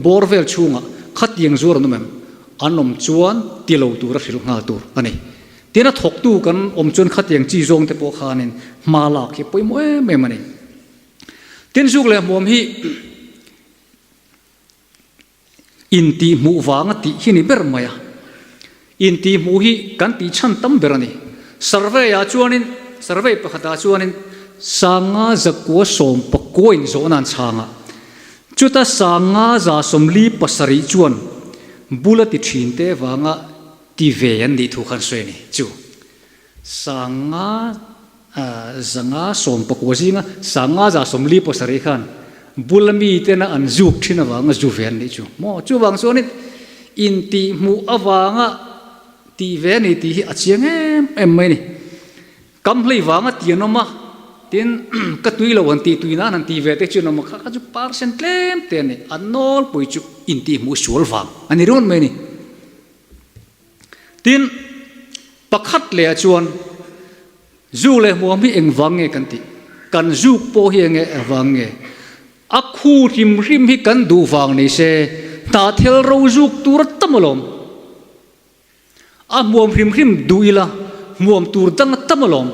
bawr vel chhungah khatiang zuar an awm em? An awm chuan ti lo tura hrilh nghal tur a ni. Tin a thawktu kan awm chuan khatiang chi zawng te pawh khanin hma lak hi pawimawh em em a ni. Tin zuk leh hmuam hi intihhmuh vanga tih hi ni ber mai a. Intihhmuh hi kan tih chhan tam ber a ni. Survey ah chuanin, survey pakhatah chuanin sanga zakua sawmpakua in zawhna an chhang a. Chuta sanga za 47 chuan bula ti thin te vanga ti ve an nih thu khan sawi a ni. Chu sanga zanga 19 zinga sanga za 47 khan bula mi tena an zuk thin avanga zu ve an nih chu. Maw chuvang chuanin intihhmuh avanga tih ve a ni tih hi a chiang em em mai a ni. Kam hlei vanga ti an awm a, tin ka tui lo han tih tui nan han ti ve te chu an awm a, kha kha chu percent tlem te a ni, a nawlpui chu intihhmuh sual vang a ni ringawt mai a ni. Tin, pakhat lehah chuan zu leh hmuam hi eng vang nge kan tih? Kan zuk pawh hi enge vang nge? A khu hrim hrim hi kan duh vang ni se, hnahthel ro zuk tur a tam alawm. A hmuam hrim hrim duh ila, hmuam tur dang a tam alawm.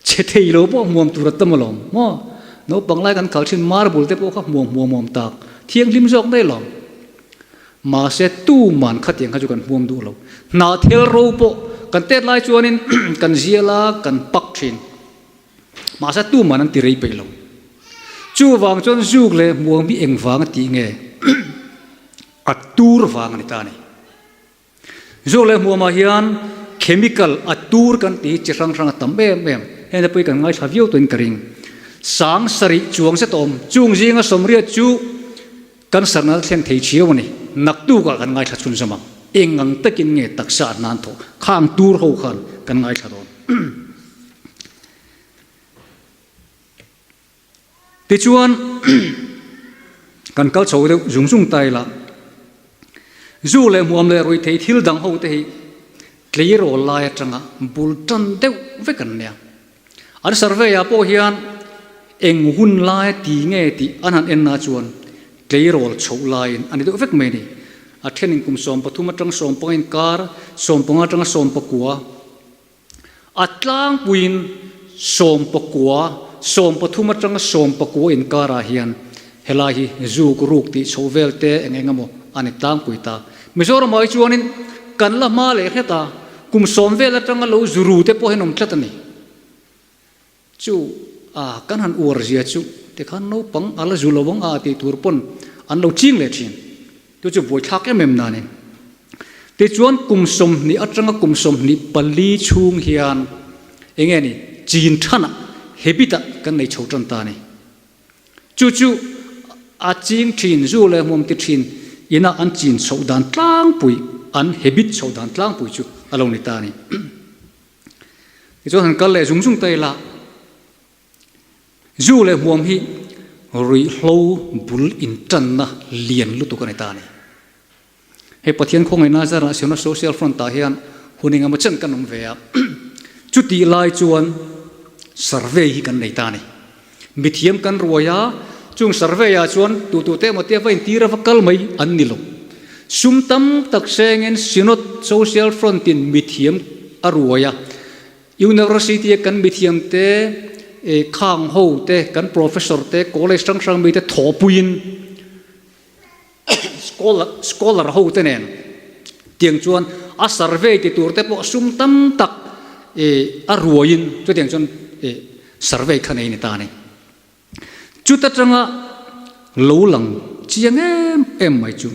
Chhe thei lo pawh hmuam tur a tam alawm. Maw? Naupang lai kan khal thin marble te pawh kha hmuam hmuam awm tak. Thianghlim zawk daih alawm. Mahse tuman khatiang kha chu kan hmuam duh lo. Hnahthel ro pawh kan tet lai chuanin kan zial a, kan pak thin. Mahse tuman an ti rei peih lo. Chuvang chuan zuk leh hmuam hi engvang a tih nge? A tur vang a ni ta a ni. Zuk leh hmuamah hian chemical a tur kan tih hi chi hrang hrang a tam em em. Heng te pawh hi kan ngaithla viau tawhin ka ring. Sang sarih chuang zet a awm. Chung zinga sawmriat chu cancer nal thleng thei chiau a ni. Naktukah kan ngaithla chhunzawm ang. Eng ang takin nge taksa an nan thawh? Khang tur ho khan kan ngaithla dawn. Tichuan, kan kal chho deuh zung zung ta ila, zu leh hmuam leh ruihtheih thil dang ho te hi tleirawl lai atanga bul tan deuh vek an nia. An survey ah pawh hian eng hun lai ti nge tih an han en na chuan tleirawl chhoh laiin a ni deuh vek mai a ni. A thenin kum 13 atang 15 inkar, 15 atanga 19, A tlangpuiin 19, 13 atanga 19 inkarah hian helai hi zuk ruk tih chhoh vel te eng eng emaw a ni tlangpui ta. Mizoramah hi chuanin kan la hma leh hret a, kum sawm vel atanga lo zu ru te pawh hian awm tlat a ni. Chu a kan han uar zia chu tikhan naupang a la zu lo ang a tih tur pawn an lo ching leh thin. Chu chu buaithlak em em nanin. Tichuan kum 20 atanga kum 24 chhung hian eng nge ni chin thanah habit ah kan nei chho tan ta a ni. Chu chu a ching thin, zu leh hmuam ti thin ina an chin chhoh dan tlangpui, an habit chhoh dan tlangpui chu a lo ni ta a ni. Tichuan han kal leh zung zung ta ila, zu leh hmuam hi ruihhlo bul intanna lian lutuk a ni ta a ni. Hei Pathian khawngaihna zarah Siona Social Front ah hian hun engemaw chen kan awm ve a, chutih lai chuan survey hi kan nei ta a ni. Mithiam kan ruai a, chung survey ah chuan tutute emaw te va intir a va kal mai an ni lo. Sum tam tak sengin Synod Social Front in mithiam a ruai a, University a kan mithiam te, khang ho te, kan professor te, college hrang hrang mi te thawhpuiin scholar scholar ho te nen tiang chuan a survey ti tur te pawh sum tam tak a ruaiin chutiang chuan survey kha nei a ni ta a ni. Chuta tanga lo lang chiang em em mai chu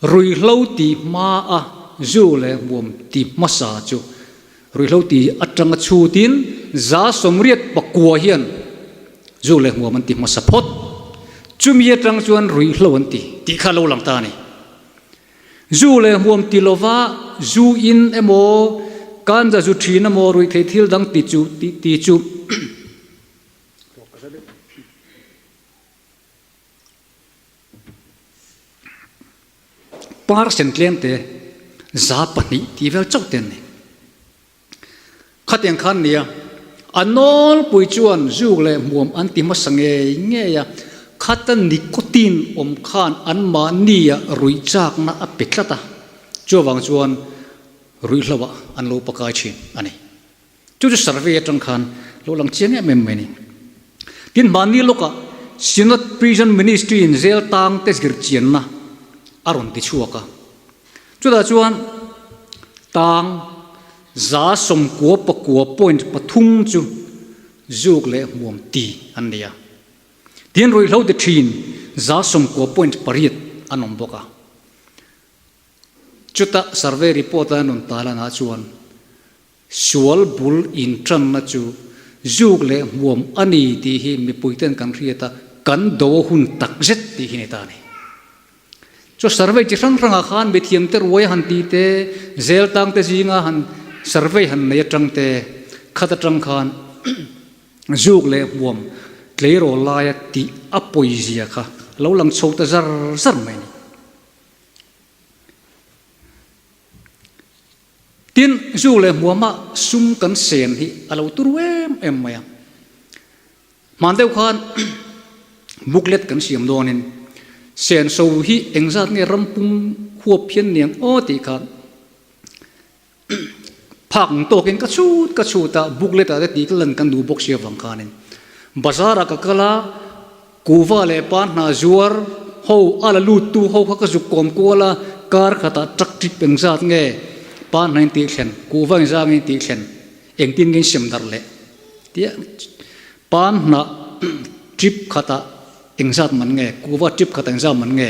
ruihhlo ti hma a zu leh hmuam ti hmasa chu ruihhlo ti atanga chhutin 89 hian zu leh hmuam an ti hmasa phawt. Chumi atang chuan ruihhlo an ti tih kha lo lang ta a ni. Zu leh hmuam ti lova zu in emaw, ganja zu thin emaw, ruihtheih thil dang ti chu ti chu Parsen tlemte 2% tih vel chauh te an ni. Khatiang khan nia, a nawlpui chuan zuk leh hmuam an ti hmasa ngei ngei a, khata nicotine awm khan anmahnia ruih chakna a pe tlat a, chuvang chuan. Ruihhloah an lo pakai thin a ni. Chu chu survey atang khan lo lang chiang em em mai a ni. Tin, mahni lawkah Synod Prison Ministry in zel tang te zir chianna a rawn ti chhuak a. Chutah chuan tang 99 point pathum chu zuk leh hmuam ti an nei a. Tin, ruihhlo ti thin 90 point pariat an awm bawk a. Chuta survey report a rawn tarlanah chuan sual bul intanna chu zuk leh hmuam a ni tih hi mipuiten kan hriat a, kan do hun takzet tih hi ni ta a ni. Chu survey chi hrang hrangah khan mithiamte ruai han tih te, zel tangte zinga han survey han nei atang te, khat atang khan zuk leh hmuam tleirawl laia tih a pawizia kha lo lang chho ta zar zar mai a ni. Tin, zu leh hmuama sum kan sen hi a lo turu em em mai a. Hman deuh khan booklet kan siam dawnin senso hi engzat nge rampum huap hian niang aw tih khan phak ang tawkin ka chhut ka chhut a, booklet ah te tih ka lan kan duh bawk si avang khanin bazar ah ka kal a, kuva leh pa hna zuar ho a la lut tu ho kha ka zuk kawm kual a, kar khatah truck trip engzat nge pa hna in tih thlen, kuva engzat nge in tih thlen, engtin nge in sem darh leh tia pa hna trip khatah engzat man nge, kuva trip khatah engzat man nge,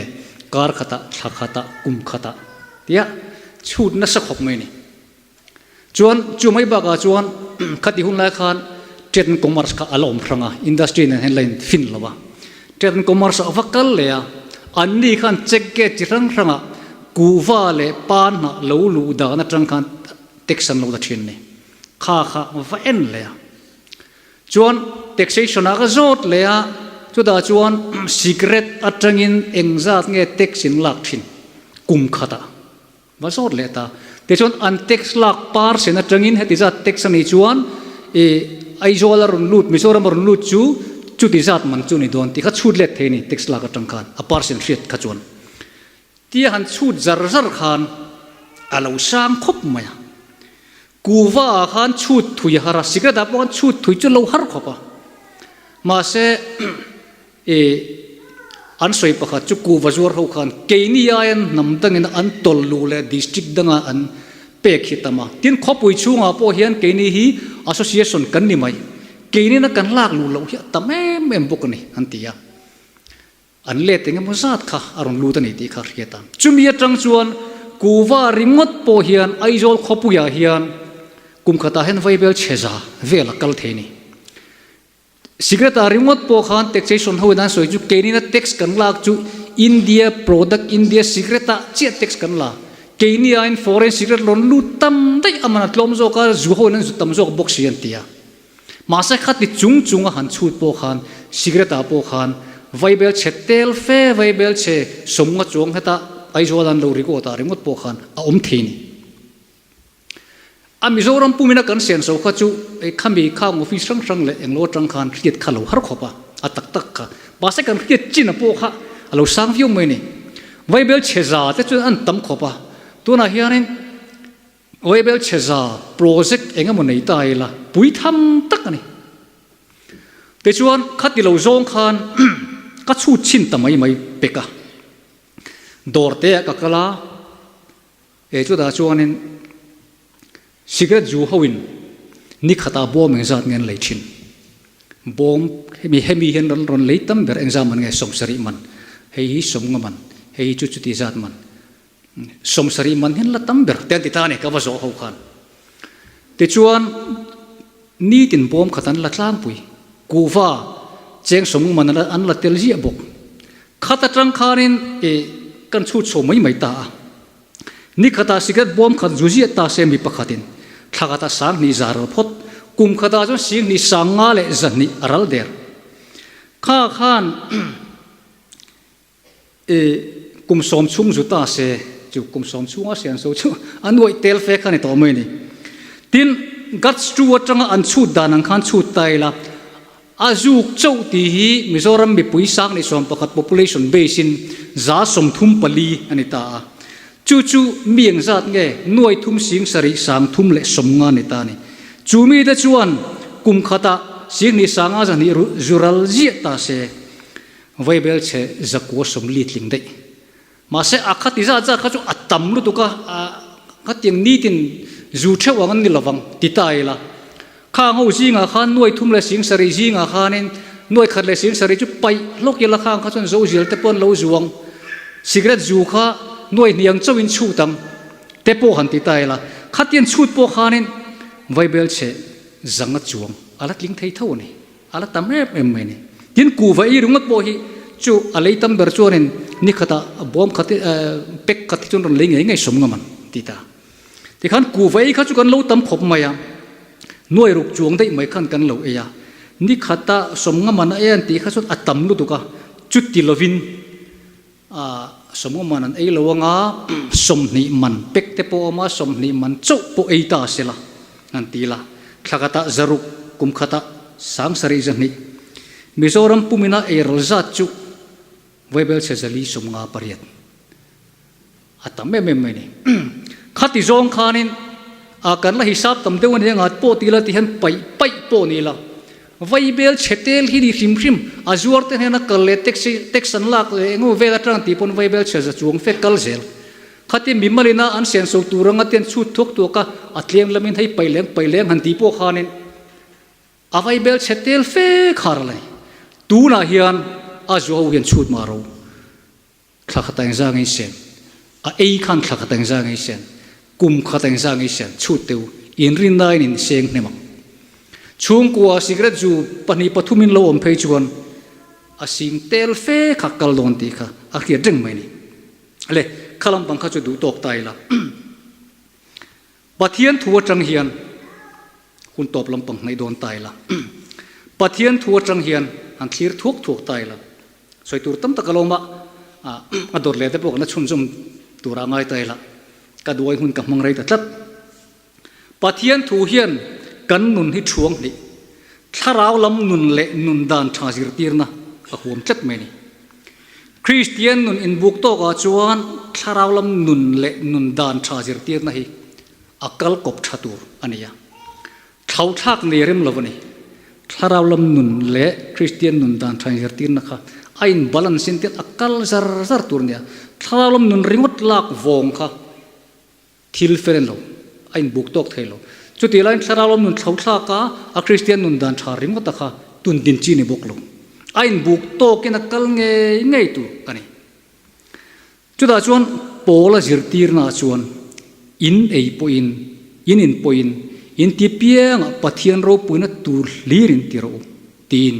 kar khatah, thla khatah, kum khatah tia chhut nasa khawp mai a ni. Chuan chu mai bakah chuan khati hun lai khan Trade and Commerce kha a la awm hrang a, industry nen hian la in fin lo a. Trade and Commerce a va kal leh a, anni khan check gate chi hrang hrangah kuhva leh pan hnah lo luh dan atang khan tax an lo la thin a ni. Kha kha va en leh a. Chuan taxation ah ka zawt leh a, chutah chuan cigarette atangin engzat nge tax in lak thin kum khatah va zawt leh ta. Tichuan an tax lak percent atangin heti zat tax a nih chuan i Aizawl a rawn lut, Mizoram a rawn lut chu chuti zat man chu a ni dawn tih kha chhut let thei a ni tax lak atang khan a percent hriat kha chuan. Tia han chhut zar zar khan a lo sang khawp mai a. Kuva ah khan chhut thui a har a, cigarette ah pawh khan chhut thui chu lo har khawp a. Mahse i an sawi pakhat chu kuva zuar ho khan keini aiin hnam dangin an tawlh luh leh district danga an pek hi tam a. Tin khawpui chhungah pawh hian keini hi association kan ni mai, keinina kan lak luh loh hi a tam em em bawk a ni an ti a. An let eng emaw zat kha a rawn lut a ni tih kha hriat a. Chumi atang chuan kuva ringawt pawh hian Aizawl khawpuiah hian kum khatah hian vaibel chhe za vel a kal thei a ni. Cigarette ah ringawt pawh khan taxation ho in an sawi chu keinina tax kan lak chu India product India cigarette ah chiah tax kan la. Keini aiin foreign cigarette rawn lut tam daih a man a tlawm zawk a, zu ho in an zu tam zawk bawk si an ti a. Mahse khati chung chung a han chhut pawh khan cigarette ah pawh khan vaibel chhe tel fe vaibel chhe sawmnga chuang heta Aizawl an lo record ah ringawt pawh khan a awm thei ni. A Mizoram pumina kan senso kha chu khami khang office hrang hrang leh englo atang khan hriat kha lo har khawp a, a tak tak kha. Mahse kan hriat chin a pawh kha a lo sang viau mai ni. Vaibel chhe za te chuan an tam khawp a, tunah hianin Vaibel chhe za project eng emaw nei ta ila pui tham tak a ni. Tichuan khati lo zawng khan ka chhut chhin ta mai mai pek a. Dawr te ah ka kal a, e chutah chuanin cigarette zu hoin ni khatah bawm engzat nge an lei thin. Bawm hemi hemi hian rawn rawn lei tam ber engzat man nge 70 man, hei hi 50 man, hei hi chu chuti zat man. 70 man hian la tam ber te an ti ta a ni ka va zawh ho khan. Tichuan nitin bawm khat an la tlangpui, kuhva cheng 50 man an la tel ziah bawk. Khat atang khanin i kan chhut chho mai mai ta a. Ni khatah cigarette bawm khat zu ziah ta se mi pakhatin thla khatah 2000 za ral phawt, kum khatah chuan 2000 sanga leh 200 a ral der. Kha khan I kum sawm chhung zu ta se, chu kum sawm chhunga sian so chu a nuaih tel fe kha ni tawh mai ni. Tin, Guts tu atanga an chhut dan ang khan chhut ta ila, a zuk chauh tih hi Mizoram mipui 21 population base in 34% a ni ta a. Chu chu mi engzat nge nuai thum sing sarih sang thum leh 50 ni ta ni. Chu mite chuan kum khatah 12 sanga 200 ru zural ziah ta se. Vaibel chhe zakua 40 tling daih. Mahse a khati zat zat kha chu a tam lutuk a, khatiang nitin zu theuh ang an ni lovang ti ta ila. Khang ho zingah khan nuai thum leh 70 zingah khanin nuai khat leh 70 chu paih hlawk ila khang kha chuan zo zial te pawh an lo zu ang. Cigarette zu kha nuai hniang chauhin chhut ang te pawh han ti ta ila. Khatiang chhut pawh khanin vaibel chhe zanga chuang a la tling thei tho a ni. A la tam em em mai a ni. Tin, kuhva ei ringawt pawh hi chu a lei tam ber chuanin ni khatah bawm khat pack khat hi chuan rawn lei ngei ngei sawm ngam an ti ta. Tikhan kuhva ei kha chu kan lo tam khawp mai a, nuai ruk chuang daih mai khan kan lo ei a. Ni khata sawm ngam an a ei an tih kha chuan a tam lutuk a, chuti lovin 50 man an ei lo anga, 20 man pek te pawh a awm a, 20 man chauh pawh ei ta se la an ti la. Thla khatah zaruk, kum khatah 72 200. Mizoram pumina eiral zat chu Vaibel chhe 458 a tam em em mai a ni. Khati zawng khanin a kan la hisap tam deuh a ni a, ngat pawh ti la ti hian paih paih pawh ni la. Vaibel chhe tel hi ni hrim hrim a zuar te hnena kal leh taxi tax an lak leh eng emaw vel atang tih pawn vaibel chhe za chuang fek kal zel. Khati mimalina an senso tur anga te an chhut thuak thuak a, a tlem lamin hei paih leng paih leng han tih pawh khanin A vaibel chhe tel fe khar a la ni. Tunah hian a zuaho hian chhut mah ro. Thla khat eng zang ei sen. A ei khan thla khat eng zang ei sen. Kum khat eng zang ei sen. Chhut teu. Inrinnain in seng hnem ang. Chhungkua cigarette zu pahnih pathum in lo awm phei chuan a sing tel fe kha kal dawn tih kha a hriat reng mai a ni. Le, kha lampang kha chu duh tawk ta ila. Pathian thu atang hian hun tawp lampang hnaih dawn ta ila. Pathian thu atang hian han thlir thuak thuak ta ila. Sawi tur tam tak a lo awm a, a dawt leh te pawh kan la chhunzawm tura ngai ta ila. Ka duai hun ka hmang rei ta tlat. Pathian thu hian kan nun hi thuang hnih, thlarau lam nun leh nun dan tha zirtirna a huam tlat mai a ni. Kristian nun inbuk tawkah chuan thlarau lam nun leh nun dan tha zirtirna hi a kal kawp tha tur a ni a. Thlauthlak nei rem lo a ni. Thlarau lam nun leh Kristian nun dan tha inzirtirna kha a in balance in tiat a kal zar zar tur a ni a. Thlarau lam nun ringawt lak vawng kha Thil fel en lo, a inbuk tawk thei lo. Chutih laiin thlarau lam nun thlo thlak a, a Kristian nun dan tha ringawt a kha tun din chi ni bawk lo. A inbuk tawkin a kal ngei ngei tur a ni. Chutah chuan Paula zirtirnaah chuan in ei pawhin, in in pawhin, in ti piangah Pathian ropuina tur hlir in ti rawh u, tiin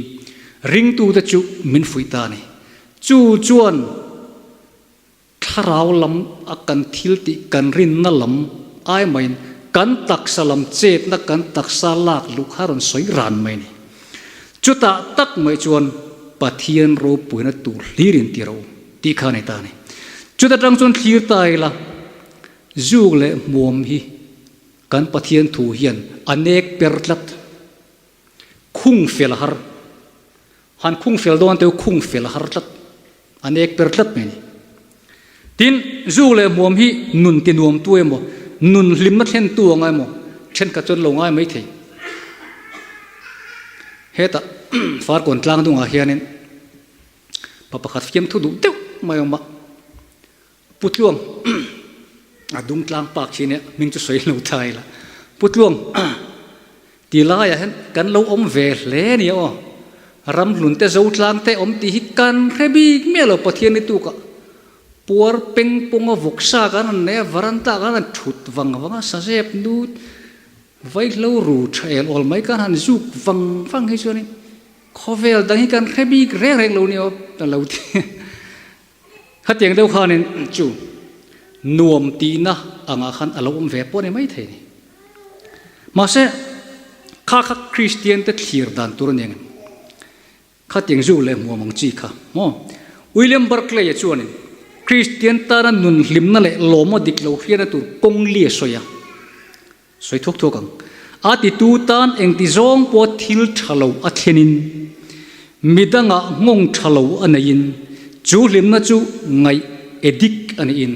ringtute chu min fuih ta a ni. Chu chuan Thlarau lam a kan thil tih kan rinna lam ai maiin kan taksa lam chetna kan taksa lak luh kha rawn sawi ran mai a ni. Chutah tak mai chuan Pathian ropuina tur hlir in ti ro tih kha a ni ta a ni. Chuta tang chuan thlir ta ila zuk leh hmuam hi kan Pathian thu hian a nek per tlat. Khung fel a har. Han khung fel dawn teu khung fel a har tlat. A nek per tlat mai a ni. Tin, zu leh hmuam hi nun ti nuam tu emaw, nun hlimna thlen tu anga emaw thenkhat chuan lo ngai mai thei. Hetah Farkawn tlang dungah hianin pa pakhat fiamthu duh deuh mai a awm a. Pu Tluang, a dung tlang pak khi nia, hming chu sawi lo ta ila. Pu Tluang, ti laiah hian kan lo awm ve hle a nia aw. Ram hlun te zo tlang te awm tih hi kan hre bik miah lo Pathian ni tukah. Puar peng pawnga vawksa kan han nei a, varanda kan han thut vang vang a, sazep nu vaihlo ru tha el awl mai kan han zuk vang vang hi chuanin khawvel dang hi kan hre bik reng reng lo nia aw, a lo ti. Khatiang deuh khanin chu nuam tihna angah khan a lo awm ve pawh a ni maithei a ni. Mahse, kha kha Kristian te thlir dan tur a ni ang em? Khatiang zu leh hmuam ang chi kha maw? William Barclay-a chuanin Kristian tana nun hlimna leh lawma dik lo hriatna tur kawng li a sawi a. Sawi thuak thuak ang. A titu tan engti zawng pawh thil tha lo a thlenin, midangah nghawng tha lo a neiin, chu hlimna chu ngaih edik a niin.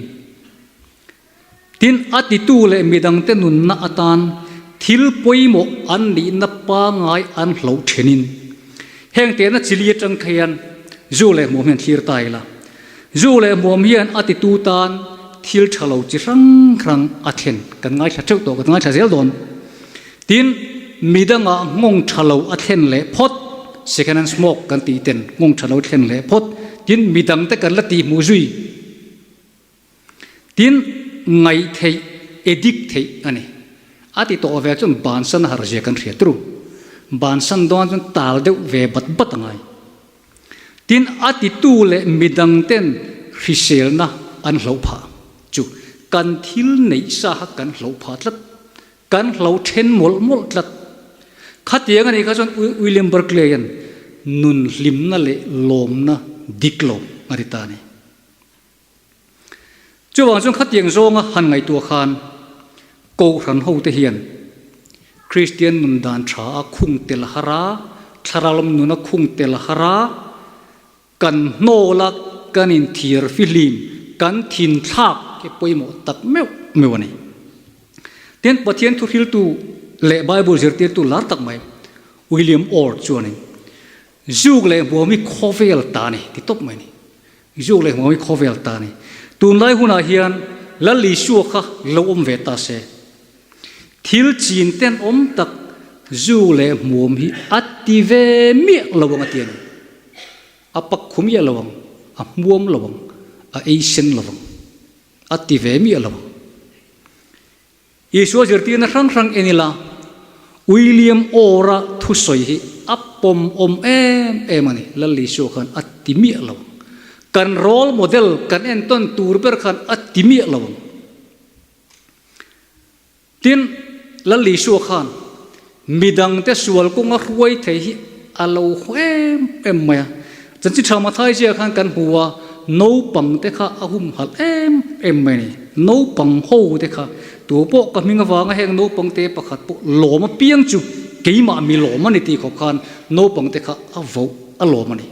Tin, a titu leh midangte nunna atan thil pawimawh an nihna pangngai an hloh thenin, heng tehna chili atang khian zu leh hmuam hian thlir ta ila. Zu leh hmuam hian a titu tan thil tha lo chi hrang hrang a thlen kan ngaithla teuh tawh, kan ngaithla zel dawn. Tin, midangah nghawng tha lo a thlen leh phawt, second hand smoke kan tih ten nghawng tha lo thlen leh phawt, tin midangte kan la tihhmuh zui. Tin, ngaih theih, addict theih a ni. A ti tawh ve chuan bansan a har zia kan hria turu. Bansan dawn chuan tal deuh ve bat bat a ngai. Tin, a titu leh midang ten hriselna an hloh phah chu kan thil neih sa kha kan hloh phah tlat, kan hlo then mawlh mawlh tlat. Khatiang a nih kha chuan William Barclay hian nun hlimna leh lawmna dik lo a ti ta a ni. Chuvang chuan khatiang zawnga han ngaihtuah khan Kohhran hote hian Kristian nun dan tha a khung tel har a, thlarau nun a khung tel har a, kan hnawl a, kan inthiar fihlim, kan thinthlak hi pawimawh tak meuh meuh a ni. Tin, Pathian thuhriltu leh Bible zirtirtu lar tak mai William Orr chuanin Zuk leh hmuam hi khawvel ta a ni ti tawp mai a ni. Zuk leh hmuam hi khawvel ta a ni. Tunlai hunah hian Lal Isua kha lo awm ve ta se. Thil chin ten awm tak zu leh hmuam hi a ti ve miah lo ang a ti a ni. A pak khu miah lo ang, a hmuam lo ang, a ei sen lo ang. A ti ve miah lo ang. Isua zirtirna hrang hrang en ila, William Orr-a thusawi hi a pawmawm em em a ni. Lal Isua khan a ti miah lo ang. Kan role model, kan entawn tur ber khan a ti miah lo ang. Tin, Lal Isua khan midangte sual kawnga hruai thei hi a lo haw em em mai a. Chanchin tha Mathai zia khan kan hmu a, naupang te kha a humhalh em em mai a ni. Naupang ho te kha, tu pawh ka hming avanga heng naupang te pakhat pawh lawm apiang chu keimah mi lawm a ni tih khawp khan naupang te kha a voh a lawm a ni.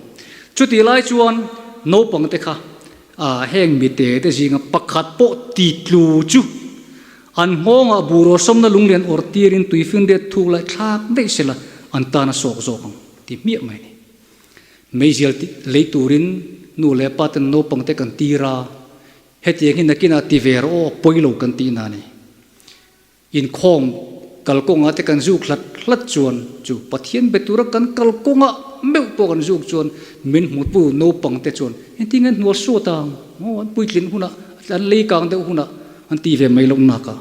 Chutih lai chuan naupang te kha heng mite te zinga pakhat pawh ti tlu chu An nghawngah buro sawmna lunglian awrh tirin tuifinriat thuk laih thlak daih sela an tan a sawk zawk ang ti hmiah mai a ni. Meizial lei turin nu leh pa ten naupang te kan tir a, hetiang hi nakinah ti ve rawh aw pawi lo kan tih na a ni. Inkhawm kalkawngah te kan zuk hlat hlat chuan chu Pathian be tura kan kalkawngah meuh pawh kan zuk chuan min hmutu naupang te chuan engtin nge an hnual sawt ang aw an puitlin hunah an lei kang deuh hunah An ti ve mai loh nakah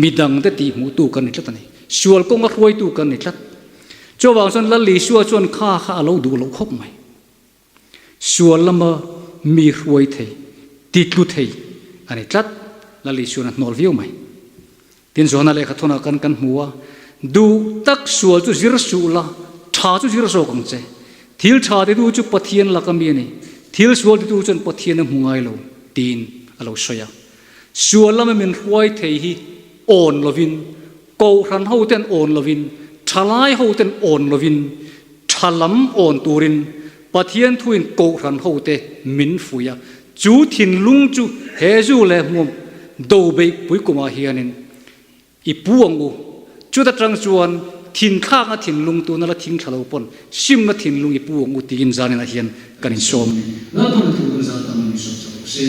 midangte tihhmuhtu kan ni tlat a ni. Sual kawnga hruaitu kan ni tlat. Chuvang chuan Lal Isua chuan kha kha a lo duh loh khawp mai. Sual lama mi hruai thei, titlu thei a ni tlat. Lal Isua'n a hnawl viau mai. Tin Johana lehkha thawnah kan kan hmu a, Duh tak sual chu zir suh la, tha chu zir zawk ang che. Thil tha titu chu Pathian laka mi a ni, thil sual titu chuan Pathian a hmu ngai lo, tiin a lo sawi a. Sual lama min hruai thei hi awn lovin, Kohhran hoten awn lovin, thalai hoten awn lovin, tha lam awn turin Pathian thuin Kohhran hote min fuih a. Chu thinlung chu he zu leh hmuam do beihpui kumah hianin I pu ang u. Chuta tang chuan thinthlakna thinlung tuna la thing thla lo pawn simna thinlung i pu ang u tiin zaninah hian kan insawm. Lalpan a thu kan zan tam an insawm chak lo se.